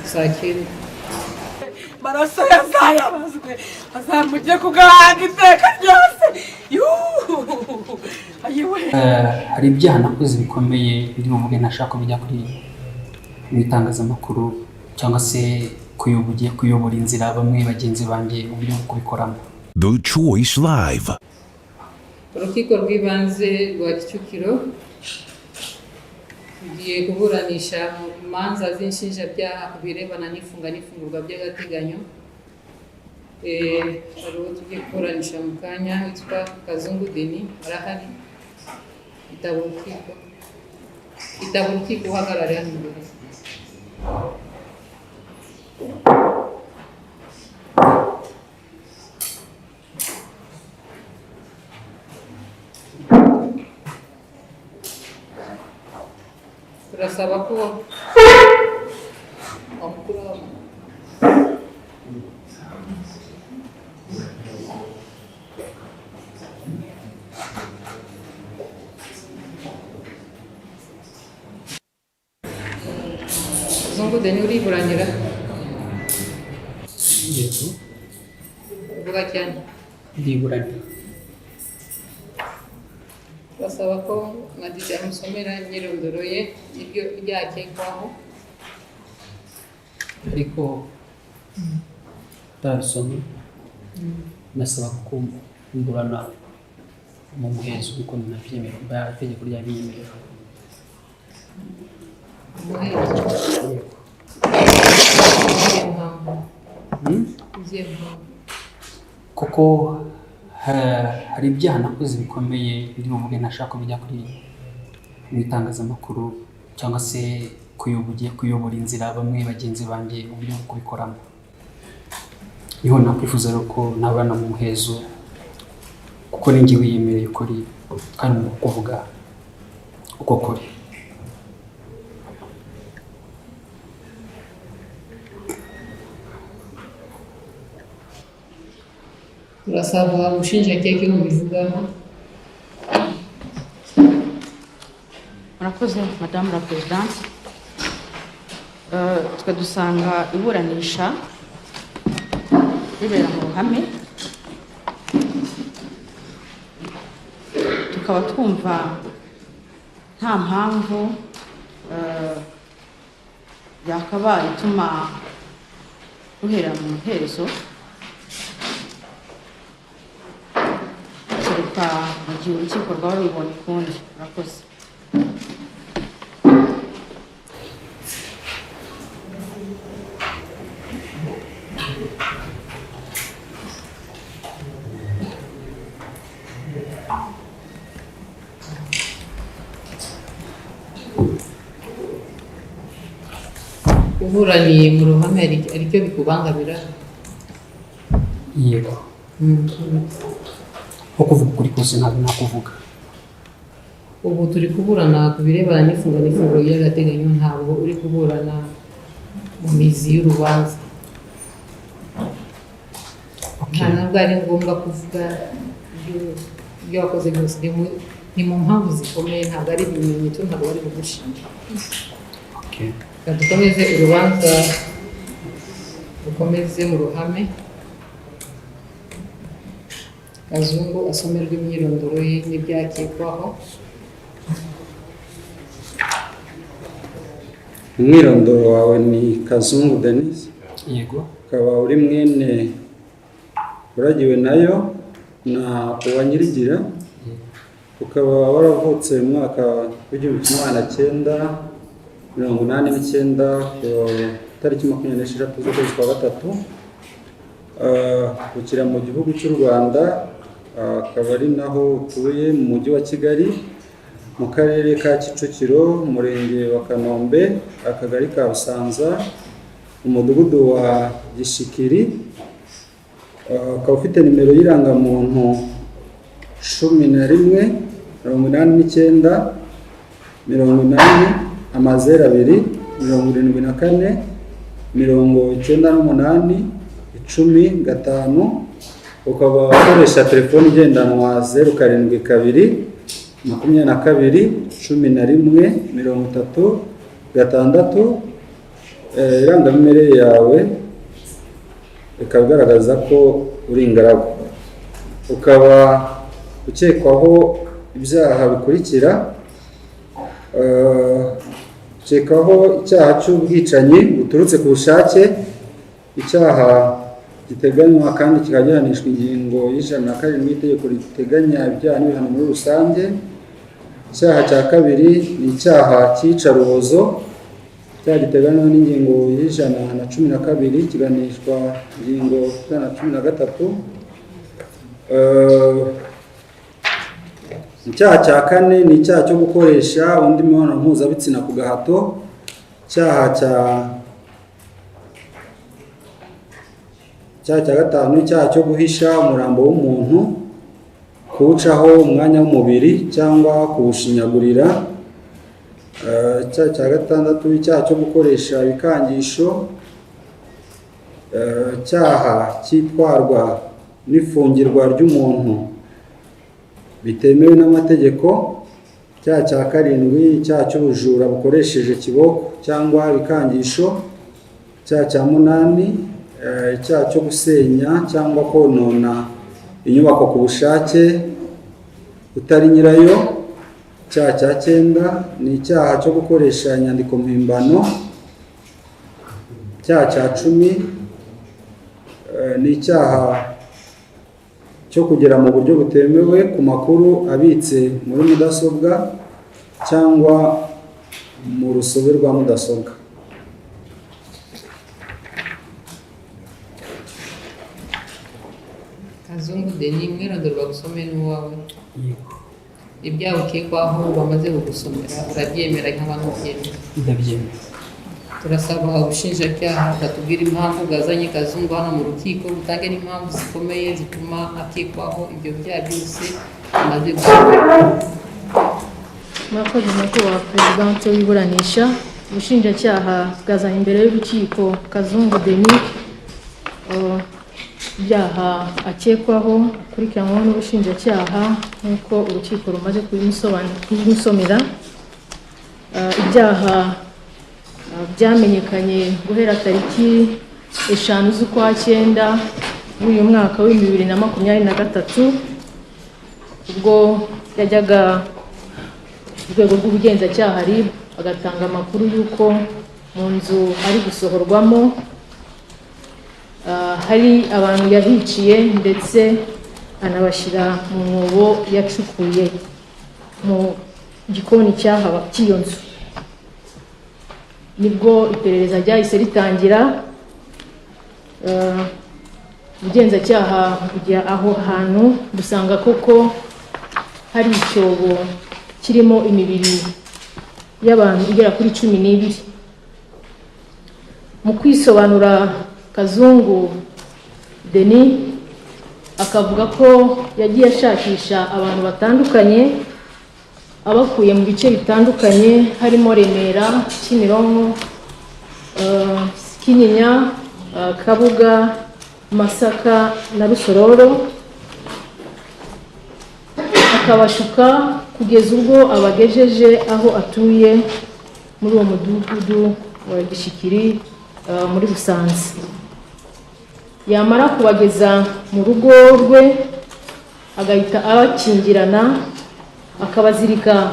Saa 9. Maraso yazayabazwe, azamujye kugahanga iteka ryose. Yuuu, ayiwe! Hari ibyaha nakoze bikomeye biri buvuge, ntashaka ko bijya kuri mu itangazamakuru cyangwa se kuyoboye kuyobora inzira bamwe bagenzi banjye mu buryo bwo kubikoramo. The Choice Live. Urukiko rw'Ibanze rwa Kicukiro rugiye kuburanisha mu manza z'inshinjabyaha ku birebana n'ifunga n'ifungurwa by'agateganyo. Hari uwo tugiye kuburanisha mu kanya witwa Kazungu Denis, arahari? Itaba urukiko, itaba urukiko, uhagarare hano imbere. Turasaba ko wamukuru. Kazungu Denis, uriburanira? Yego. Uvuga cyane. Ndiburanira. Turasaba ko Madidi amusomera imyirondoro ye n'ibyo byakekwaho. Ariko utarabisoma, nasaba ko mburana mu muhezo kuko nabyemerewe, itegeko ryabinyemerera. Umuhezo? Yego. Izihe mpamvu? Hmm? Izihe mpamvu? Kuko hari ibyaha nakoze bikomeye biri buvuge, ntashaka ko bijya kuri mu itangazamakuru cyangwa se kuyoboye kuyobora inzira bamwe bagenzi banjye mu buryo bwo kubikoramo. Niho nakwifuza rero ko nabana mu muhezo, kuko ninjye wiyemereye ukuri kandi mu kuvuga uko kuri. Turasaba ubushinjacyaha icyo bubivugaho. Murakoze, madamu la présidente. Twe dusanga iburanisha ribera mu ruhame, tukaba twumva nta mpamvu yakabaye ituma ruhera mu muhezo, kereka mu gihe urukiko rwaba rubibonye ukundi. Murakoze. Uburaniye mu ruhame hari icyo bikubangamira? Yego, nko kuvuga ukuri kose ntabwo nakuvuga. Ubu turi kuburana ku birebana n'ifunga n'ifunguro ry'agateganyo, ntabwo uri kuburana mu mizi y'urubanza. Okay. Nta nubwo ari ngombwa kuvuga ibyo wakoze byose. Ni mu mpamvu zikomeye, ntabwo ari ibimenyetso, ntabwo bari bugushinja. Okay. Reka dukomeze urubanza, rukomeze mu ruhame. Kazungu asomerwa imyirondoro ye n'ibyakekwaho. Umwirondoro wawe ni Kazungu Denis? Yego. Ukaba uri mwene Uragiwe nayo na Uwanyirigira, ukaba waravutse mu mwaka w'1989 ku tariki 26 z'ukwezi kwa gatatu, ukira mu gihugu cy'u Rwanda, akaba ari naho utuye mu mujyi wa Kigali, mu karere ka Kicukiro, umurenge wa Kanombe, akagari ka Busanza, umudugudu wa Gishikiri. Ukaba ufite nimero y'irangamuntu 11 89 80 00 74 98 10 5, ukaba ukoresha telefoni igendanwa 072 22 11 30 6. Irangamimerere yawe ikaba igaragaza ko uri ingaragu, ukaba ukekwaho ibyaha bikurikira: ukekwaho icyaha cy'ubwicanyi buturutse ku bushake, icyaha giteganywa kandi kikaba gihanishwa ingingo ya 107 y'itegeko riteganya ibyaha n'ibihano muri rusange. Icyaha cya kabiri ni icyaha cy'iyicarubozo, icyaha giteganywa n'ingingo ya 112 kiganishwa ingingo 113. Icyaha cya kane ni icyaha cyo gukoresha undi mibonano mpuzabitsina ku gahato. Icyaha cya gatanu, icyaha cyo guhisha umurambo w'umuntu, kuwucaho umwanya w'umubiri cyangwa kuwushinyagurira. Icyaha cya gatandatu, icyaha cyo gukoresha ibikangisho. Icyaha cy'itwarwa n'ifungirwa ry'umuntu bitemewe n'amategeko. Icyaha cya karindwi, icyaha cy'ubujura bukoresheje kiboko cyangwa ibikangisho. Icyaha cya munani, icyaha cyo gusenya cyangwa konona inyubako ku bushake utari nyirayo. Icyaha cya cyenda ni icyaha cyo gukoresha inyandiko mpimbano. Icyaha cya 10 ni icyaha cyo kugera mu buryo butemewe ku makuru abitse muri mudasobwa cyangwa mu rusobe rwa mudasobwa. Kazungu Denis, umwirondoro bagusomeye n'uwawe? Yego. Ibyaha ukekwaho bamaze kugusomera urabyemera cyangwa ntubyemera? Ndabyemera. Turasaba ubushinjacyaha bwatubwira impamvu bwazanye Kazungu hano mu rukiko, butange n'impamvu zikomeye zituma akekwaho ibyo byaha byose amaze gusomera. Murakoze, nyakubahwa Perezidante w'iburanisha. Ubushinjacyaha bwazanye imbere y'urukiko Kazungu Denis, ibyaha akekwaho akurikiranwaho n'ubushinjacyaha nk'uko urukiko rumaze kubimusomera. Ibyaha byamenyekanye guhera tariki 5 z'ukwa cyenda w'uyu mwaka wa 2023, ubwo yajyaga urwego rw'ubugenzacyaha RIB agatanga amakuru y'uko mu nzu ari gusohorwamo hari abantu yahiciye, ndetse anabashyira mu mwobo yacukuye mu gikoni cy'iyo nzu. Nibwo iperereza ryahise ritangira, ubugenzacyaha bujya aho hantu busanga koko hari icyobo kirimo imibiri y'abantu igera kuri 12. Mu kwisobanura, Kazungu Denis akavuga ko yagiye ashakisha abantu batandukanye abakuye mu bice bitandukanye, harimo Remera, Kimironko, Kinyinya, Kabuga, Masaka na Rusororo, akabashuka kugeza ubwo abagejeje aho atuye muri uwo mudugudu wa Gishikiri, muri Busanza. Yamara kubageza mu rugo rwe agahita abakingirana, akabazirika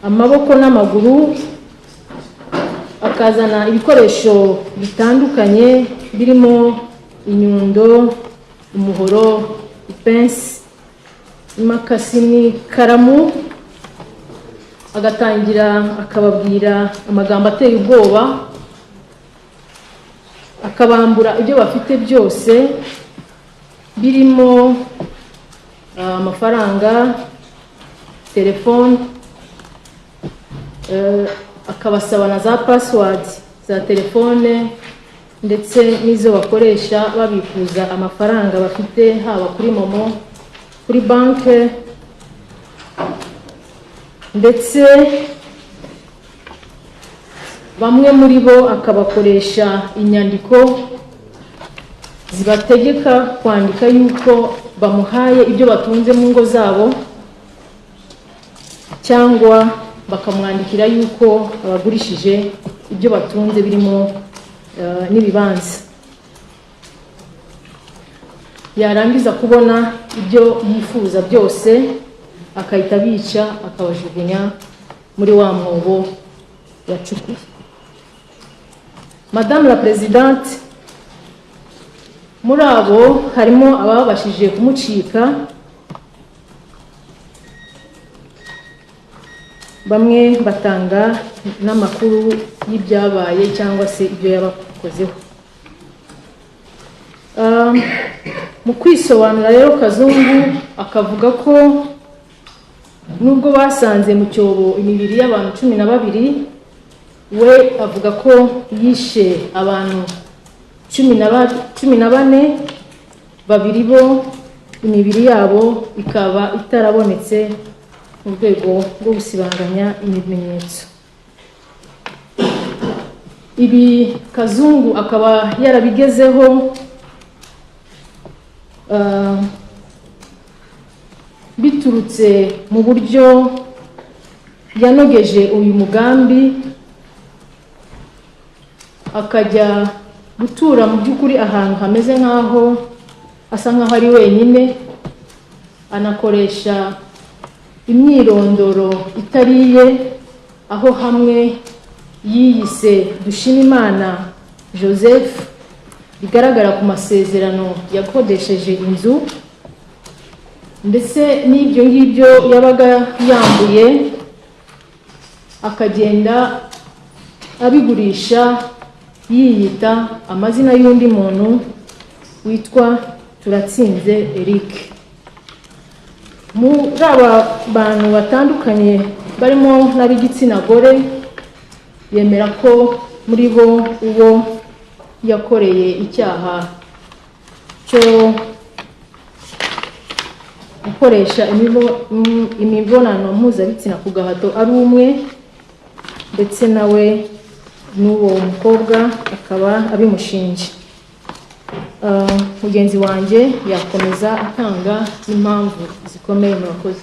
amaboko n'amaguru, akazana ibikoresho bitandukanye birimo inyundo, umuhoro, ipensi, imakasi n'ikaramu, agatangira akababwira amagambo ateye ubwoba, akabambura ibyo bafite byose birimo amafaranga, telefone, akabasaba na za password za telefone ndetse n'izo bakoresha babikuza amafaranga bafite, haba kuri MoMo, kuri banki, ndetse bamwe muri bo akabakoresha inyandiko zibategeka kwandika yuko bamuhaye ibyo batunze mu ngo zabo cyangwa Bakamwandikira yuko abagurishije ibyo batunze birimo n'ibibanza. Yarangiza kubona ibyo yifuza byose, akahita abica, akabajugunya muri wa mwobo yacukuye. Madame la Présidente, muri abo harimo ababashije kumucika, bamwe batanga n'amakuru y'ibyabaye cyangwa se ibyo yabakozeho. Mu kwisobanura rero, Kazungu akavuga ko nubwo basanze mu cyobo imibiri y'abantu 12, we avuga ko yishe abantu 14, babiri bo imibiri yabo ikaba itarabonetse mu rwego rwo gusibanganya ibimenyetso. Ibi Kazungu akaba yarabigezeho biturutse mu buryo yanogeje uyu mugambi, akajya gutura mu by'ukuri ahantu hameze nk'aho asa nk'aho ari wenyine, anakoresha imyirondoro itari iye, aho hamwe yiyise Dushimimana Joseph, bigaragara ku masezerano yakodesheje inzu, ndetse n'ibyo ngibyo yabaga yambuye akagenda abigurisha yiyita amazina y'undi muntu witwa Turatsinze Eric. Muri aba bantu batandukanye barimo n'ab'igitsina gore, yemera ko muri bo uwo yakoreye icyaha cyo gukoresha imibonano mpuzabitsina ku gahato ari umwe, ndetse nawe n'uwo mukobwa akaba abimushinja. Mugenzi wanjye yakomeza atanga n'impamvu zikomeye. Murakoze.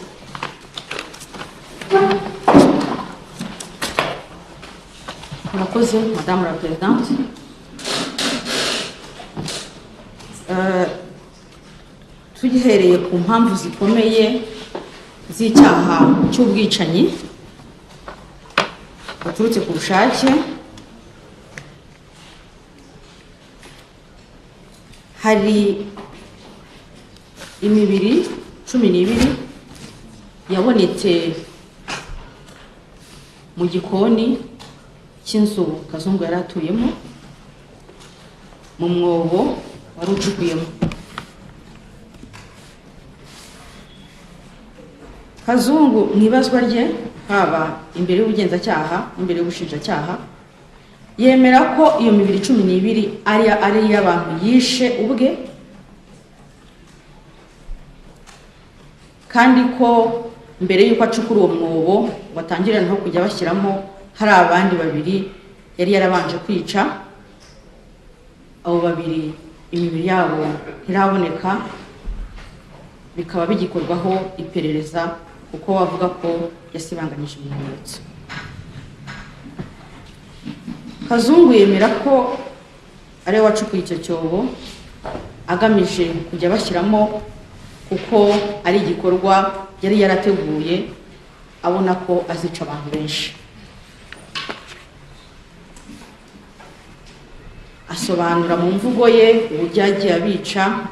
Murakoze, Madame la Présidente. Tugihereye ku mpamvu zikomeye z'icyaha cy'ubwicanyi buturutse ku bushake, hari imibiri 12 yabonetse mu gikoni cy'inzu Kazungu yari atuyemo, mu mwobo wari ucukuyemo. Kazungu mu ibazwa rye, haba imbere y'ubugenzacyaha n'imbere y'ubushinjacyaha, yemera ko iyo mibiri 12 ari iy'abantu yishe ubwe, kandi ko mbere y'uko acukura uwo mwobo watangirira no kujya bashyiramo, hari abandi babiri yari yarabanje kwica. Abo babiri imibiri yabo ntiraboneka, bikaba bigikorwaho iperereza kuko bavuga ko yasibanganyije ibimenyetso. Kazungu yemera ko ari we wacukuye icyo cyobo agamije kujya bashyiramo, kuko ari igikorwa yari yarateguye abona ko azica abantu benshi. Asobanura mu mvugo ye uburyo yagiye abica,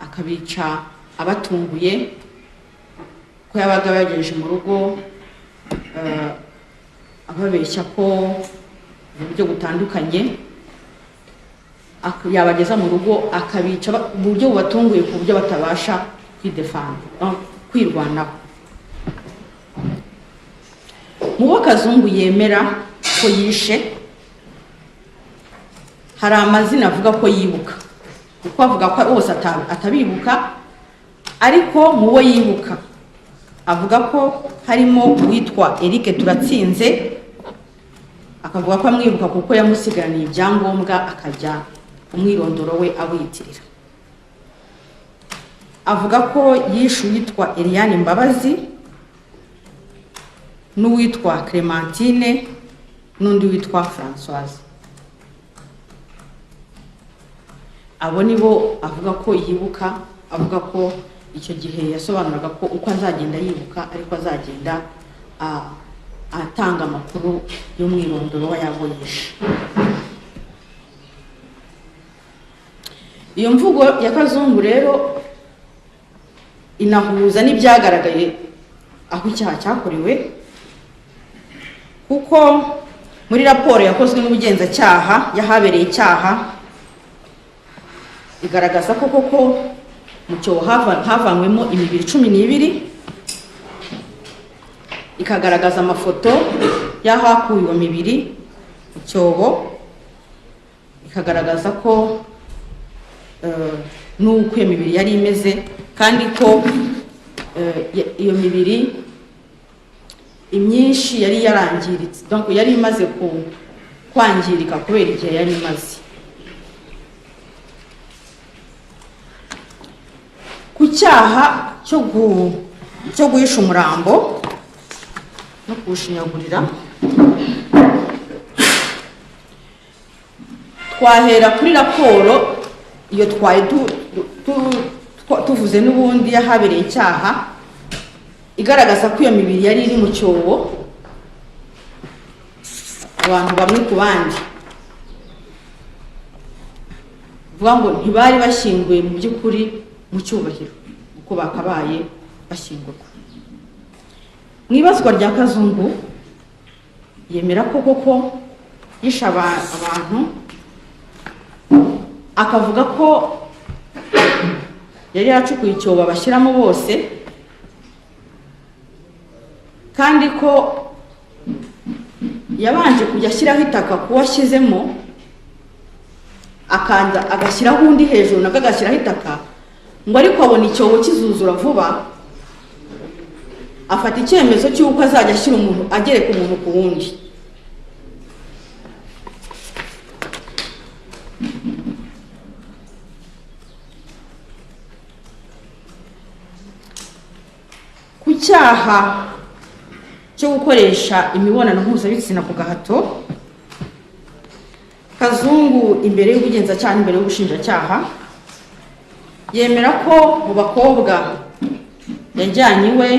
akabica abatunguye, ko yabaga abagejeje mu rugo ababeshya ko mu buryo butandukanye, yabageza mu rugo akabica mu buryo bubatunguye, ku buryo batabasha kwidefanda, kwirwanaho. Mu bo Kazungu yemera ko yishe, hari amazina avuga ko yibuka, kuko avuga ko bose atabibuka, ariko mu bo yibuka avuga ko harimo uwitwa Eric Turatsinze, akavuga ko amwibuka kuko yamusigaraniye ibyangombwa akajya umwirondoro we awiyitirira. Avuga ko yishe uwitwa Eliane Mbabazi, n'uwitwa Clementine n'undi witwa Françoise. Abo ni bo avuga ko yibuka, avuga ko icyo gihe yasobanuraga ko uko azagenda yibuka ariko azagenda atanga amakuru y'umwirondoro w'ayabo yishe. Iyo mvugo ya Kazungu rero inahuza n'ibyagaragaye aho icyaha cyakorewe, kuko muri raporo yakozwe n'ubugenzacyaha y'ahabereye icyaha igaragaza ko koko mu cyobo havanywemo imibiri 12, ikagaragaza amafoto y'ahakuwe iyo mibiri mu cyobo, ikagaragaza ko n'uko iyo mibiri yari imeze, kandi ko iyo mibiri imyinshi yari yarangiritse, donc yari imaze kwangirika kubera igihe yari imaze. Ku cyaha cyo guhisha umurambo no kuwushinyagurira, twahera kuri raporo iyo twari tuvuze n'ubundi y'ahabereye icyaha, igaragaza ko iyo mibiri yari iri mu cyobo, abantu bamwe ku bandi, bivuga ngo ntibari bashyinguye mu by'ukuri mu cyubahiro uko bakabaye bashyingurwa. Mu ibazwa rya Kazungu yemera ko koko yishe abantu, akavuga ko yari yaracukuye icyobo abashyiramo bose, kandi ko yabanje kujya ashyiraho itaka kuwo ashyizemo, akanda agashyiraho undi hejuru nabwo agashyiraho itaka, ngo ariko abona icyobo kizuzura vuba, afata icyemezo cy'uko azajya ashyira umuntu, agereka umuntu ku wundi. Ku cyaha cyo gukoresha imibonano mpuzabitsina ku gahato, Kazungu imbere y'ubugenzacyaha n'imbere y'ubushinjacyaha yemera ko mu bakobwa yajyanye iwe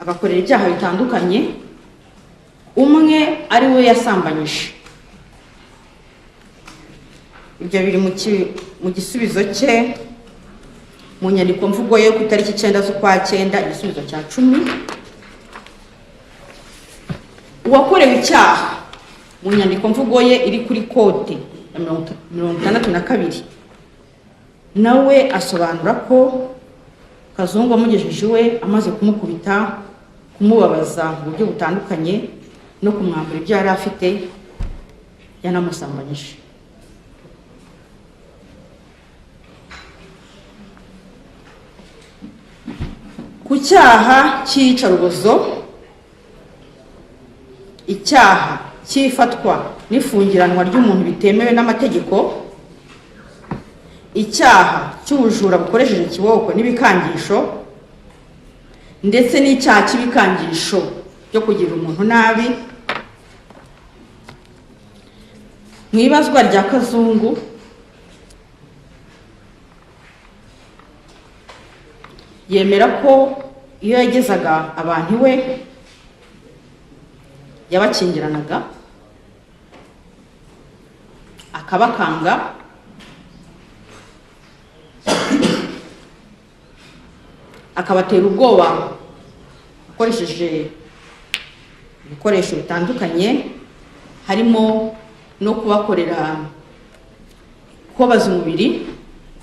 agakorera ibyaha bitandukanye, umwe ari we yasambanyije. Ibyo biri mu gisubizo cye mu nyandiko mvugo ye ku itariki 9 z'ukwa 9, igisubizo cya 10. Uwakorewe icyaha mu nyandiko mvugo ye iri kuri kote ya 62, nawe asobanura ko Kazungu wamugejeje iwe amaze kumukubita, kumubabaza mu buryo butandukanye no kumwambura ibyo yari afite, yanamusambanyije. Ku cyaha cy'iyicarubozo, icyaha cy'ifatwa n'ifungiranwa ry'umuntu bitemewe n'amategeko, icyaha cy'ubujura bukoresheje ikiboko n'ibikangisho, ndetse n'icyaha cy'ibikangisho byo kugirira umuntu nabi, mu ibazwa rya Kazungu yemera ko iyo yagezaga abantu iwe yabakingiranaga, akabakanga, akabatera ubwoba akoresheje ibikoresho bitandukanye, harimo no kubakorera kubabaza umubiri,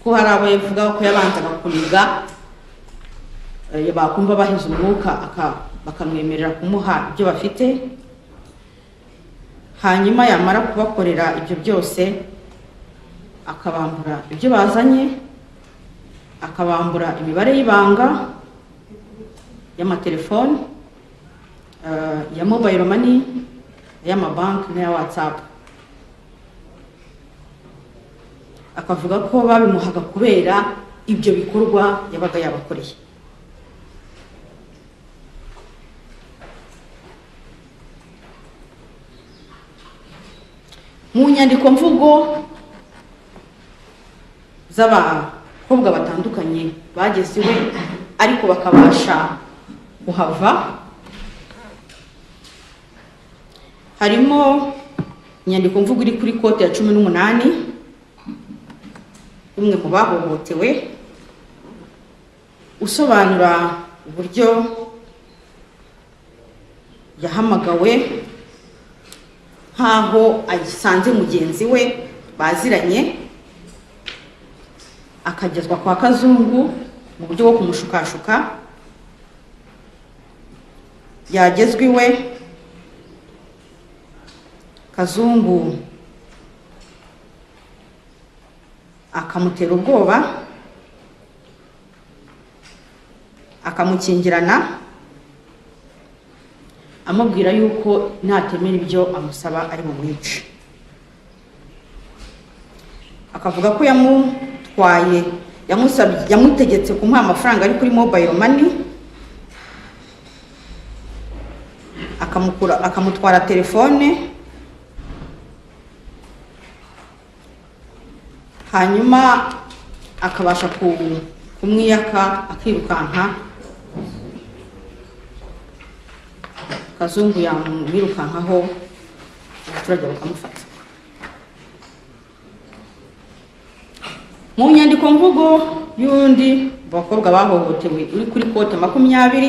ko hari abo yavuga ko yabanzaga kuniga, bakumva bahize umwuka bakamwemerera kumuha ibyo bafite, hanyuma yamara kubakorera ibyo byose akabambura ibyo bazanye, akabambura imibare y'ibanga y'amatelefone, ya mobile money, y'amabanki n'aya WhatsApp. Akavuga ko babimuhaga kubera ibyo bikorwa yabaga yabakoreye. Mu nyandiko mvugo z'abakobwa batandukanye bageze iwe ariko bakabasha kuhava, harimo inyandiko mvugo iri kuri kote ya 18 y'umwe mu bahohotewe, usobanura uburyo yahamagawe nk'aho asanze mugenzi we baziranye, akagezwa kwa Kazungu mu buryo bwo kumushukashuka. Yagezwa iwe, Kazungu akamutera ubwoba, akamukingirana, amubwira yuko natemera ibyo amusaba ari bumwice. Akavuga ko yamutwaye, yamusabye, yamutegetse kumuha amafaranga ari kuri mobile money, akamutwara telefone, hanyuma akabasha kumwiyaka akirukanka. Kazungu yamwirukankaho, abaturage bakamufata. Mu nyandiko mvugo y'undi bakobwa bahohotewe uri kuri kote 20